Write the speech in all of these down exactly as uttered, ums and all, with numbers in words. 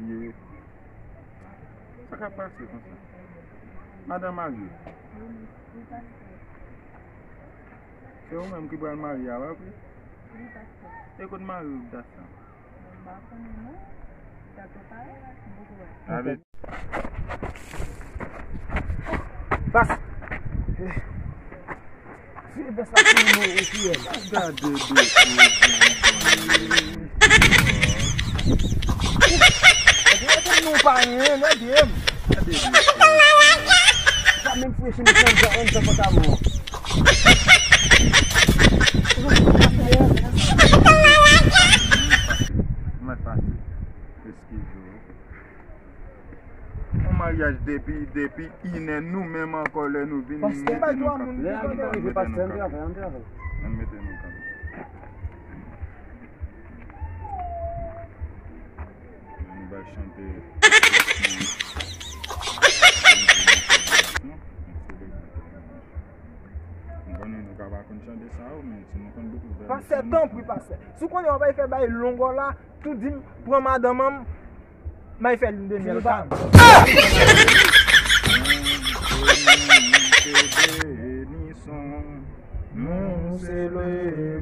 Mesye. Sa k ap pase konsa? Madan marye. Se ou menm ki pral marye a, pa vre? E kot mari w dat sa? Mwen pa konnen non. Dat ou parèt, mwen poko wè. Pas. Fidèl sa ki nou ou fiyèl. Gade de koze. Gade de koze. Nou pa anyen, non, de. Gade de koze. Sa menm frechi nou pran jan ann jan pantalon. Mwen pase. Eskize w. Yon maryaj depi, depi inè nou menm ankò lè nou vin. Pastè, bay twa moun ki tande. Lè a ki pa rive, pastè, ann travay, ann travay. Ann mete nou kanpe. Ann bay chante. M konnen nou ka pa konn chante sa yo, men si nou konn bout vèb. Pastè, tanpri, pastè. Si w konnen w ap fè bay long la, tou di m, pran madanm an, m ay fè lin de myèl. Bondye beni, te beni son. Nou selwe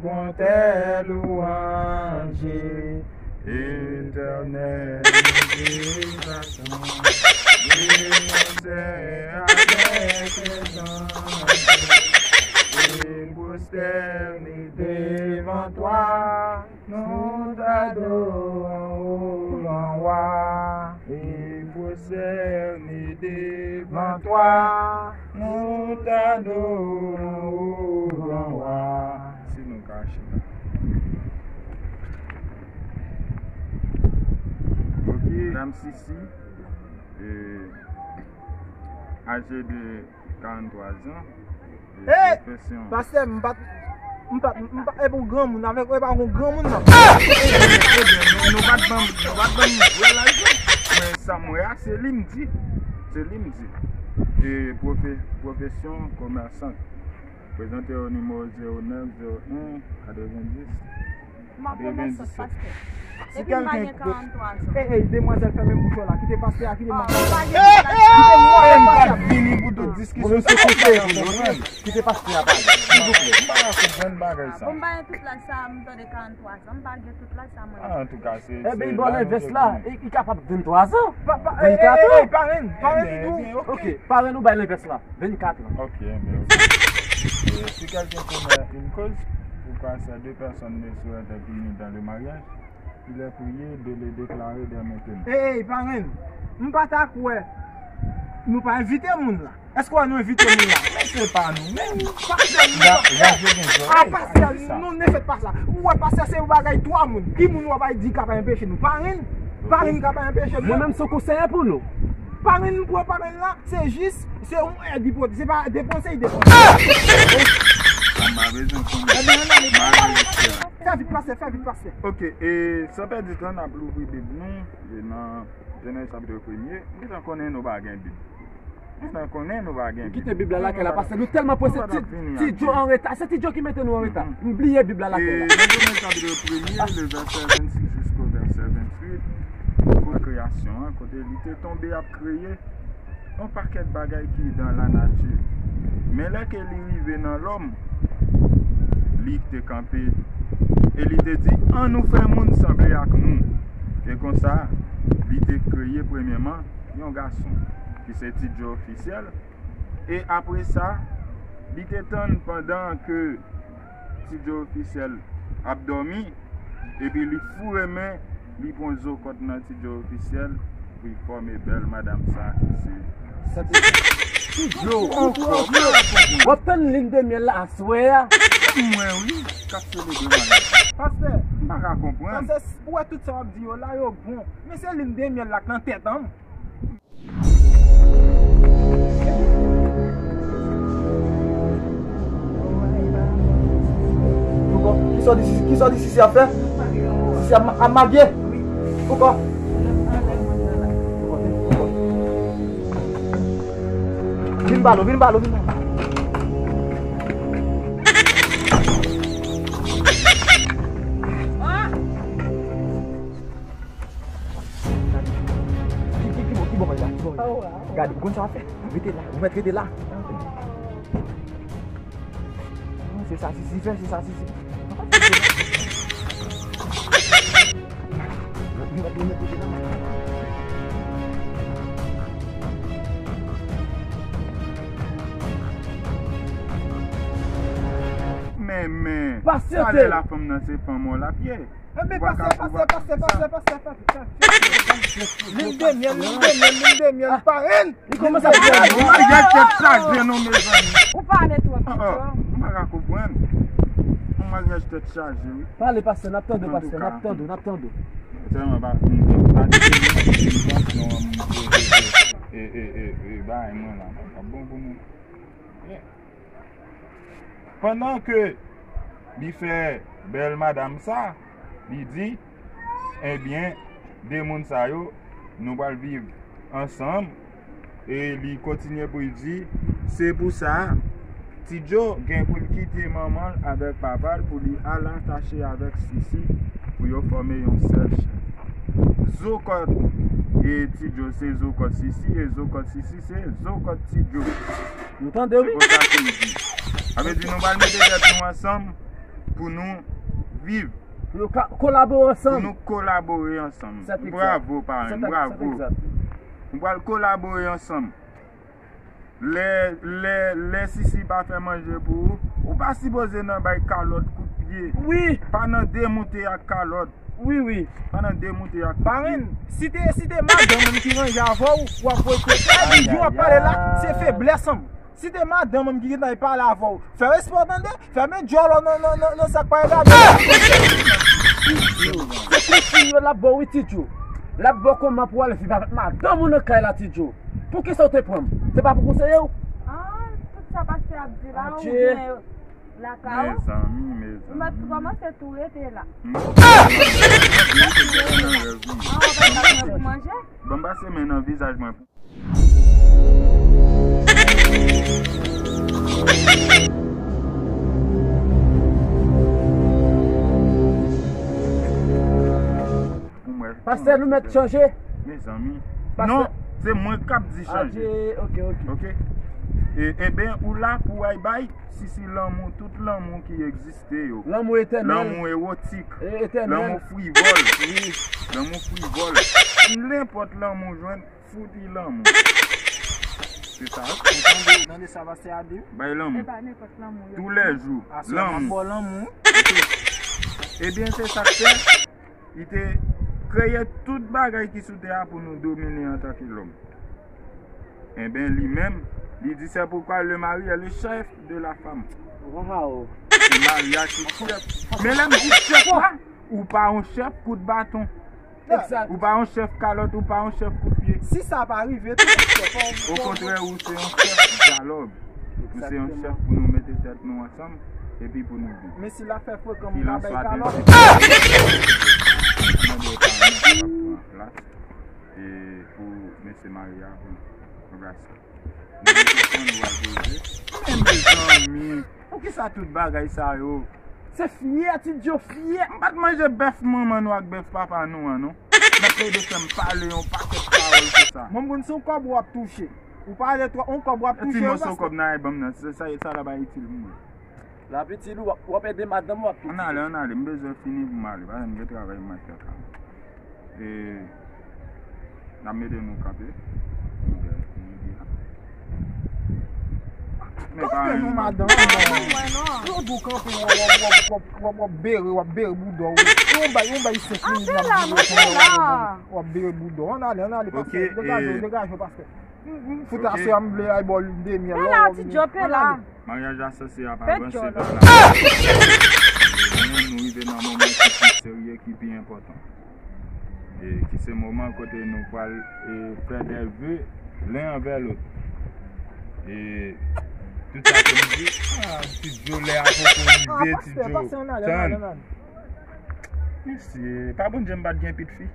bontè, lwanj etènèl, egzaltasyon, e monte avèk zanj, e pwostène devan twa. Nou t adore w, gran wa, e pwostène devan twa. Nou t adore w, gran wa. Si nou ka chita. Ok. Madam Sisi, e, aje de karannntwa zan. Hey! Pastè, m pa t, m pa t, m pa, e pou granmoun, avèk, e pa pou granmoun, non. Ebyen, ebyen, nou, nou pa t ban m, nou pa t ban m vrè laj, non. Men sa m wè a, se li m di. Se li m di. E pwofe-, pwofesyon, komèsant. Prezante w nimewo zewo nèf zewo en katrevendis. M ap pran sòs, pastè. Depi m pa gen karannntwa zan. Ey, ey, demwazèl, fèmen bouch ou la. Kite pastè a, kite m ap pale. Kite m ap pale. Kite pastè a pale, silvouplè. M pa ka konprann bagay sa. Bon, m pa gen tout laj sa, m tande karannntwa zan. M pa gen tout laj sa, mwen. Ah, antouka, se, ebyen, se ba w lenvès la, li kapab venntwa zan. Vennkat an. Ey, ey, parenn, parenn, tou. Ok, parenn ou bay lenvès la. Vennkat an. Ok, ebyen, ok. E si quelqu'un commet une cause, pourquoi ces deux personnes ne sauraient être unies dans le mariage, il est prié de le déclarer dès maintenant. Ey, ey, parenn, m pa ta kwè nou pa envite moun la. Èske w wè nou envite moun la? Men se pa nou menm. Pastè, nou pa, ah, pastè, non, ne faites pas ça. Ou wè, pastè, se yon bagay twa moun. Ki moun w ap di k ap anpeche nou? Parenn? Parenn k ap anpeche nou? Mwen menm, se konsèy pou nou. Parenn, m pran parenn la, se jis, se yon èd li pote. Se pa depanse, li depanse. Sa m pa bezwen konnen. Ebyen, ann ale. Fè vit, pastè, fè vit, pastè. Ok, e san pèdi tan, n ap louvri Bib nou, e nan Jenèz chapit premye. M gentan konnen nou pa gen Bib. M gentan konnen nou pa gen Bib. Kite Bib la lakay la, pastè. Nou tèlman prese, Ti, Ti Djo anreta. Se Ti Djo ki mete nou anreta. M bliye Bib la lakay la. E nan Jenèz chapit premye, le vèsè vennsis jisko vèsè venntuit, kote kreyasyon an, kote li te tonbe ap kreye, yon pakèt bagay ki dan lanati. Men lè ke li rive nan lòm, li te kanpe e li te di, "Ann nou fè moun sanble ak nou." E konsa, li te kreye premyèman yon gason, ki se Ti Djo Ofisyèl. E apre sa, li te tann pandan ke Ti Djo Ofisyèl ap dòmi, epi li foure men, li pran zo kòt nan Ti Djo Ofisyèl, pou li fòme bèl madanm sa ki se. Sa te Ti Djo, ou twò vye. W ap tann lin de myèl la aswè a. Mwen wi, k ap selebre maryaj. Pastè, m pa ka konprann. Pastè, ou wè tout sa w ap di yo la, yo bon. Men se lin de myèl la k nan tèt an m. Poukò? Kisa w di Sisi, kisa w di Sisi ap fè? Sisi ap ma-, ap magye? Poukò? Vin ba l, vin ba l, vin ba l. Gade, ou konn sa w ap fè? Rete la, ou mèt rete la. Non, se sa Sisi fè, se sa Sisi. Ou mèt, ou mèt rete la. Men, men, pasyante. Talè la fanm nan se fanm w l ap ye. Enben, pastè, pastè, pastè, pastè, pastè, pastè, pastè. Lin de myèl, lin de myèl, lin de myèl, parenn. Li kòmanse ap fè yon maryaj tèt chaje non, mezanmi. Ou pale twòp, Tito. Ou pa ka konprann. Yon maryaj tèt chaje, wi. Pale, pastè, n ap tande w, pastè, n ap tande w, n ap tande w. Sèlman pa, m, m, pa di ke m, m, m, e, e, e, e, bagay mwen la, non, pa bon pou nou. Yeah. Pandan ke li fè bèl madanm sa, li di, ebyen, de moun sa yo, nou pral viv ansanm. E li kontinye pou l di, se pou sa, Ti Djo gen pou l kite manman l avèk papa l pou li al atache avèk Sisi pou yo fòme yon sèl chè. Zo kòt e Ti Djo se zo kòt Sisi e zo kòt Sisi se zo kòt Ti Djo. Nou tande, wi. Se konsa ke l di. Sa vle di nou pral mete tèt nou ansanm pou nou viv. Pou nou ka kolabore ansanm. Pou nou kolabore ansanm. Bravo, parenn, bravo. Nou pral kolabore ansanm. Lè, lè, lè Sisi pa fè manje pou ou, ou pa sipoze nan bay kalòt kout pye. Wi. Pa nan demoute ak kalòt. Wi, wi. Pa nan demoute ak kout pye. Parenn, si te, si te madanm ki ranje avè w, w ap regrete. Epi jan w ap pale la, se feblès an. Si te madanm ki gentan pale avè w, fè respè w tande, fèmen djòl ou nan, nan, nan, nan sa k pa gen ladan. Se konsiy yo l ap ba w wi, Ti Djo. L ap ba w kòman pou w al viv avèk madanm ou nan kay la, Ti Djo. Poukisa w te pran m? Se pa pou konseye w? Ah, tout sa pastè ap di la, ou gen lakay ou. Mezanmi, mezanmi. Ou mèt kòmanse tou rete la. Ah, ou pa ka manje? Ban m pase men nan vizaj mwen. Pastè, nou mèt chanje. Mezanmi. Non, se mwen k ap di chanje. Ok, ok. Ok? E, eben, ou la pou w al bay Sisi lanmou, tout lanmou ki egziste yo. Lanmou etènèl. Lanmou ewotik. E, etènèl. Lanmou frivòl. Wi. Lanmou frivòl. Nenpòt lanmou jwenn, fout li lanmou. Se sa. Ou tande, tande sa pastè a di? Bay lanmou. Se pa nenpòt lanmou yo. Toulèjou. Aswè m ap ba w lanmou. Ebyen, se sa k fè li te kreye tout bagay ki sou tè a pou nou domine antanke lòm. Enben, li menm, li di, c'est pourquoi le mari est le chef de la femme. Wow. Se mari a ki chèf. Men lè m di chèf la, ou pa yon chèf kout baton. Exact. Ou pa yon chèf kalòt, ou pa yon chèf kout pye. Si sa pa rive, tou chèf an. Okontrè, ou se yon chèf dyalòg. Ou se yon chèf pou nou mete tèt nou ansanm epi pou nou viv. Men si l ap fè frekan, m pa bay kalòt. Mande yo pa nan sa k ap pran plas e pou mesye marye a pou ranplase. Nou mete tan nou al poze. Men mezanmi, poukisa tout bagay sa yo? Se fyè, Ti Djo, fyè. M pa t manje bèf manman nou ak bèf papa nou an, non. N ap plede fè m pale yon pakèt pawòl konsa. Mwen, m konn se yon kòb w ap touche. Ou pale twòp, yon kòb w ap touche. Ti moso kòb nan ay ban m nan, se sa, sa la pa itil pou mwen. L ap itil ou, w ap, w ap ede madanm ou, w ap tout. Ann ale, ann ale, m bezwen fini pou m ale, paske m gen travay m al fè ka. E, n ap mete nou kanpe. Men kanpe nou, madanm. Yo di w kanpe, w ap, w ap, w ap, w ap, w ap bere, w ap bere bouda w. Yon bay, yon bay senk minit, n ap bere, w ap bere bouda w. Ann ale, ann ale, pastè. Degaje w, degaje w, pastè. M, m fout aswè a, m vle al ba w lin de myèl. Pe la, Ti Djo, pe la. Maryaj asanse a pa avanse, pèp la. Nou rive nan moman ki pi serye, ki pi enpòtan. E ki se moman kote nou pral, e, fè de ve len anvè lòt. E tout sa ke m di, ah, Ti Djo, lè a poko rive, Ti Djo. Tann. Mesye, pa Bondye m pa t gen pit fi.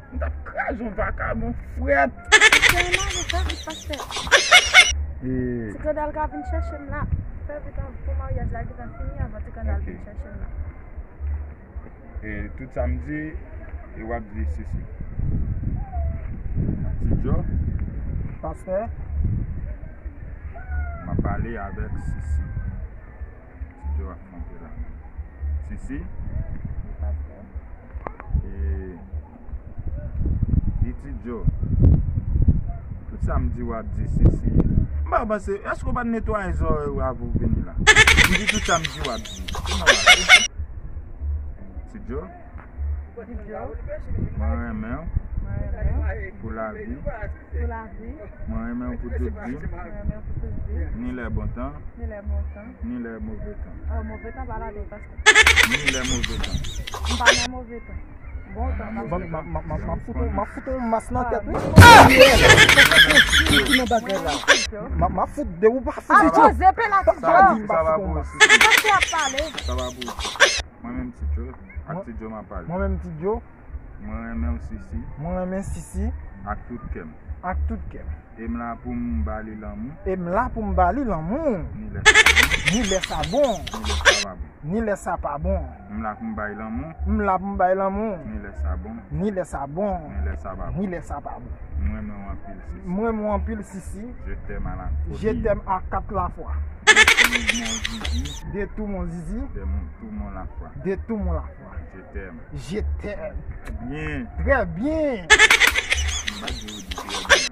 M t ap kraze yon vakabon frèt. Pastè, ann ale, fè vit, pastè. E Ti Kandal ka vin chèche m la. Fè vit an, pou maryaj la gentan fini anvan Ti Kandal vin chèche m la. E tout sa m di, e w ap di Sisi. Ti Djo, Pastè. M ap pale avèk Sisi. Ti Djo ap monte la. Sisi. Wi, pastè. E, di Ti Djo. Tout sa m di w ap di Sisi. M pa panse, èske w pa t netwaye zòrèy ou avan w vini la? M di tout sa m di w ap di. Kòman w ap di? Ti Djo. Ti Djo. Mwen renmen w. Mwen renmen w. Pou lavi. Pou lavi. Mwen renmen w pou tout vi. Mwen renmen w pou tout vi. Ni lè bon tan. Ni lè bon tan. Ni lè move tan. Oh, move tan pa ladan, pastè. Ni lè move tan. M pa nan move tan. Bon tan. Bon, m ap, m ap, m ap, m ap fout, m ap fout yon mas nan tèt, wi. Ki nan bagay la? M ap, m ap fout de ou pa fout. Ap poze pe la, Ti Djo. Sa va pou ou, Sisi. Pastè ap pale. Sa va pou ou. Mwen menm Ti Djo, ak Ti Djo m ap pale. Mwen menm Ti Djo. Mwen renmen w Sisi. Mwen renmen Sisi. Ak tout kè m. Ak tout kè m. E m la pou m ba li lanmou. E m la pou m ba li lanmou. Ni lè sa bon. Ni lè sa bon. Ni lè sa pa bon. Ni lè sa pa bon. M la pou m bay lanmou. M la pou m bay lanmou. Ni lè sa bon. Ni lè sa bon. Ni lè sa pa bon. Ni lè sa pa bon. M renmen w anpil, Sisi. M renmen w anpil, Sisi. Je t'aime à la folie. Je t'aime à quatre la fois. De tout mon zizi. De tout mon zizi. De mon, tout mon la foi. De tout mon la foi. Je t'aime. Je t'aime. Byen. Trè byen. M pa di w di trè byen.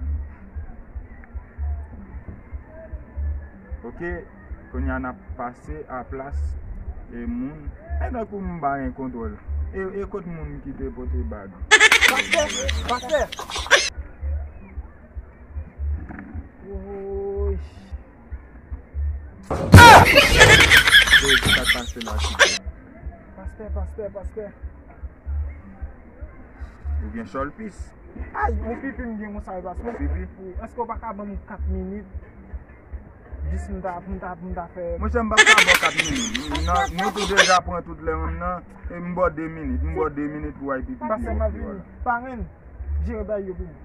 Ok, kounye a n ap pase a plas e moun. E tankou m pa gen kontwòl. E, e kot moun ki te pote bag? Pastè, pastè. Woy. Jezi, sa k pase la, Ti Djo? Pastè, pastè, pastè. Ou gen chòlpis? Ay, yon pipi m gen konsa, pastè. Pipi? Wi, èske w pa ka ban m kat minit? Jis m ta, m ta, m ta fè. Monchè, m p ap ka ba w kat minit. Nan, nou tou deja pran tout lè menm nan. E m ba w de minit. M ba w de minit pou w al pipi. Pastè, m ap vini. Parenn, jere bagay yo pou mwen.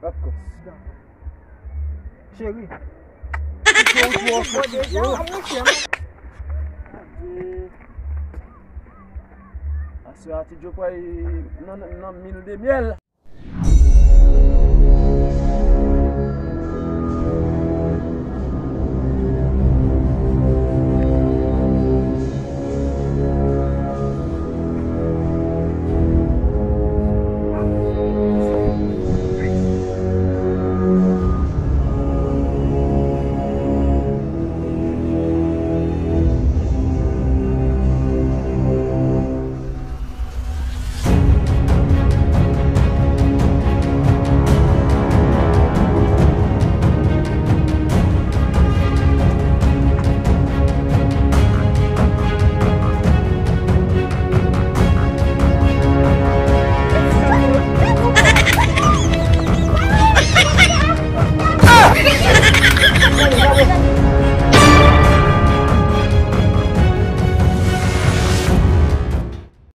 Of course. Dakò. Cheri. Ou twò fò deja. Aswè a Ti Djo pral nan, nan, nan mil de myèl.